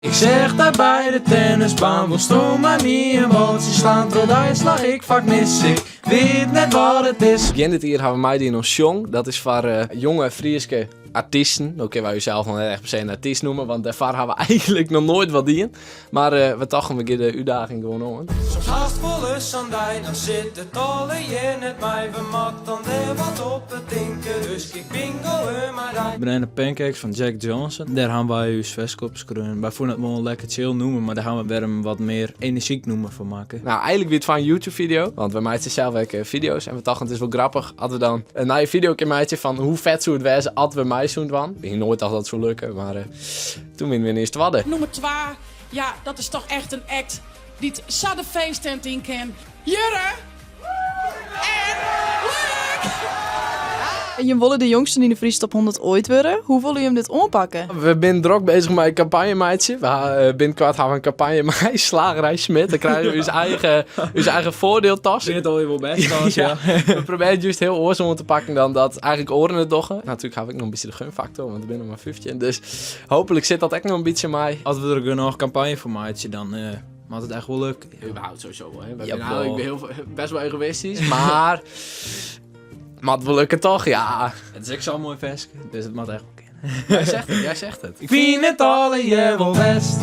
Ik seach dy by de tennisbaan, wolsto mei my in baltsje slaan? Troch dy slach ik faak mis, ik wit net wat it is. Begjin dit jier hawwe we meidien oan Sjong. Dat is foar eh, jonge Fryske artysten. No kinne wy ússels noch net echt per se in artyst noeme, want dêrfoar hawwe we eigenlik noch noait wat dien. Mar eh, we tochten, we gean de útdaging gewoan oan. Soms hast wolris sa'n dei, dan sit it allegear net mei. We moat dan dêr wat op betinke, dus ik bingo mei dy. Banana Pancakes fan Jack Johnson. Dêr hawwe wy ús ferske op skreaun. Wy fûnen it wol in lekker chill nûmer, mar dêr hawwe we wer in wat mear enerzjyk nûmer fan makke. Nou, eigenlik wie it foar in YouTube-fideo, want we meitsje sels ek eh, fideo's en we tochten it is wol grappich as we dan in nije fideo kinne meitsje fan hoe fet soe it wêze as we mei soene dwaan. We hiene noait tocht dat it soe lukke, mar eh, toen wiene we yniens twadde. Nûmer twa, ja, dat is toch echt in act dy't sa de feesttent yn kin. Jurre en Luuk! Jim wolle de jongsten yn de Fryske Top 100 oait wurde. Hoe wolle jim dit oanpakke? We binne drok bezich mei in kampanje meitsje. We ha, eh, binnenkort hawwe we in kampanje mei Slagerij Smit. Dan krije we ús eigen, ús eigen voordeeltas. Vind it alweer wol bêst, as, ja. We probearje it juist hiel oars oan te pakken dan dat eigenlik oaren it dogge. Natuerlik haw ik noch in bytsje de gunfaktor, want we binne noch mar 15. Dus hooplik sit dat ek noch in bytsje mei. As we der genôch kampanje foar meitsje, dan eh, moat it echt wol lukke. Überhaupt sowieso wel. Hè. We Ja, zijn eigenlijk wel. heel, best wel egoïstisch, maar... Moat wol lukke toch? Ja. It is ek sa'n moai ferske, dus it moat echt wol kinne. Jij zegt het, jij zegt het. Ik fyn it allegear wol bêst.